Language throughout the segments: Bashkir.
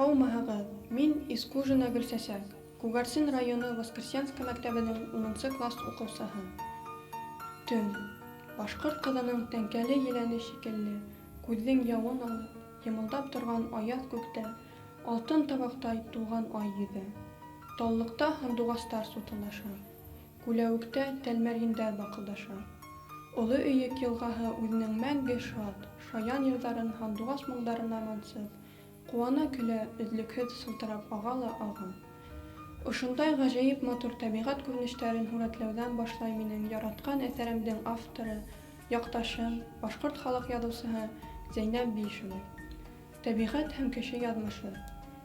Һаумыһығыҙ! Мин Искужина Гөлсәсәк, Күгәрсен районы Воскресенка мәктәбенең унынсы класс уҡыусыһы. Төн. Башҡорт ҡыҙының тәңкәле еләне шикелле, күҙҙең яуын алып, йымылдап торған аяҙ күктә алтын табаҡтай тулған ай йөҙә. Таллыҡта һандуғастар сутылдаша. Күләүектә тәлмәрйендәр баҡылдаша. Оло Өйөк йылғаһы үҙенең мәңге шат, шаян йырҙарын һандуғас моңдарына мансып, ҡыуана-көлә, өҙлөкһөҙ сылтырап ага ла ага. Ошондай ғәжәйеп матур тәбиғәт күренештәрен һүрәтләүҙән башлай минең яратҡан әҫәремдең авторы, яҡташым, башҡорт халыҡ яҙыусыһы Зәйнәб Бишева. Тәбиғәт һәм кеше язмышы.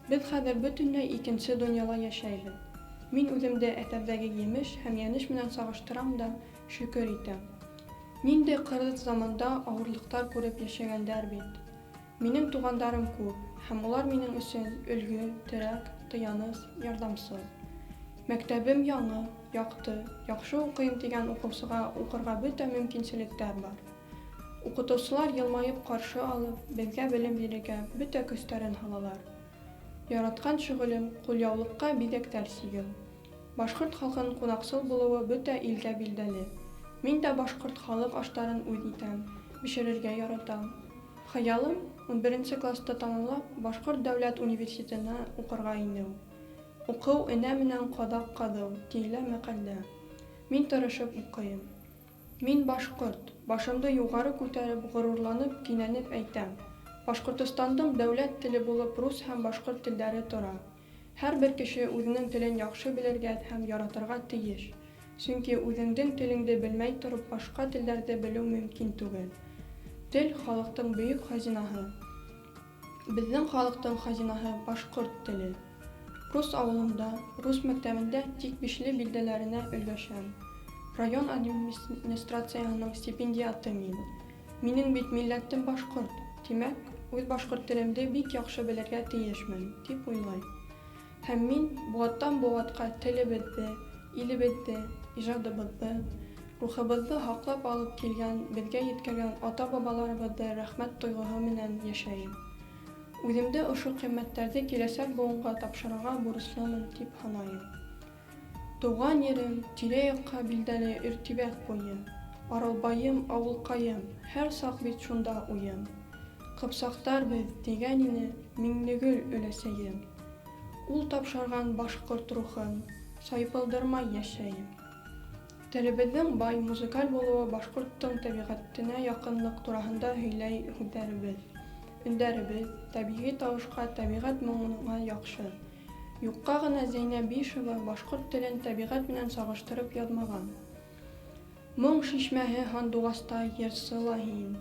Беҙ хәҙер бөтөнләй икенсе донъяла йәшәйбеҙ. Мин үҙемде әҫәрҙәге емеш һәм йәнеш менән сағыштырам да, шөкөр итәм. Ниндәй кырыс заманда авырлыҡтар күреп йәшәгәндәр бит. Минең туғандарым күп, һәм улар минең өсөн өлгө, терәк, таяныс, ярҙамсы. Мәктәбем яңы, яҡты, яҡшы уҡыйым тигән уҡыусыға уҡырға бөтә мөмкинселектәр бар. Уҡытыусылар йылмайып ҡаршы алып, беҙгә белем бирергә бөтә көстәрен һалалар. Яратҡан шөғөлөм, ҡулъяулыҡҡа биҙәктәр сигеү. Башҡорт халҡының ҡунаҡсыл булыуы бөтә илгә билдәле. Мин дә башҡорт халыҡ аштарын үҙ итәм, бешерергә яратам. Хыялым, унберенсе классты тамамлап, Башҡорт дәүләт университетына уҡырға инеү. Уҡыу энә менән ҡаҙаҡ ҡаҙыу, тиелә мәҡәлдә. Мин тырышып уҡыйым. Мин башҡорт, башымды юғары күтәреп, ғорурланып, кинәнеп әйтәм, Башҡортостандың дәүләт теле булып рус һәм башҡорт телдәре тора. Һәр бер кеше үҙенең телен яҡшы белергә һәм яратырға тейеш, сөнки үҙеңдең телеңде белмәй тороп башҡа телдәрҙе белеү мөмкин түгел. Тел, халыҡтың бөйөк хазинаһы. Беҙҙең халыҡтың хазинаһы, башҡорт теле. Рус ауылында, рус мәктәбендә тик бишле билдәләренә өлгәшәм. Район администрацияһының стипендиаты мин. Минең бит милләтем башҡорт, тимәк, үҙ башҡорт телемде бик яҡшы белергә тейешмен, тип уйлай. Һәм мин быуаттан быуатҡа телебеҙҙе, илебеҙҙе, ижадыбыҙҙы, рухыбыҙҙы һаҡлап алып килгән, беҙгә еткергән ата-бабаларыбыҙҙы рәхмәт тойғоһо менән йәшәйем. Үҙемде ошо ҡиммәттәрҙе киләсәк быуынға тапшырырға бурыслымын тип һанайым. Тыуған ерем, тирә-яҡҡа билдәле Өртибәк буйы, Аралбайым, ауылҡайым, һәр саҡ бит шунда уйым. Ҡыпсаҡтар беҙ, тигән ине Миңнегөл өләсәйем. Ул тапшырған башҡорт рухын сайпылдырмай йәшәйем. Телебеҙҙең бай, музыкаль булыуы башҡорттоң тәбиғәтенә яҡынлыҡ тураһында һөйләй һүҙҙәребеҙ, өндәребеҙ, тәбиғи тауышҡа, тәбиғәт моңона яҡшы. Юҡҡа ғына Зәйнәб Бишева башҡорт телен тәбиғәт менән сағыштырып яҙмаған. Моң шишмәһе һандуғастай йырсы ла һин,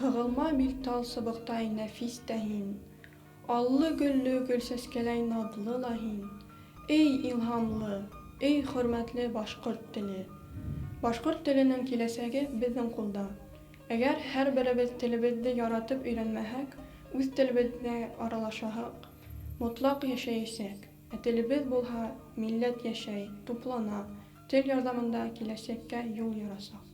Һығылма бил тал сыбыҡтай нәфис тә һин, Аллы-гөллө гөлсәскәләй наҙлы ла һин, Эй, илһамлы, эй, хөрмәтле башҡорт теле! Башҡорт теленең киләсәге беҙҙең ҡулда. Әгәр һәр беребеҙ телебеҙҙе яратып өйрәнмәһәк, үҙ телебеҙҙә аралашаһаҡ, Мотлаҡ йәшәйәсәк. Ә телебеҙ булһа, милләт йәшәй, туплана, тел ярҙамында киләсәккә юл ярасаҡ.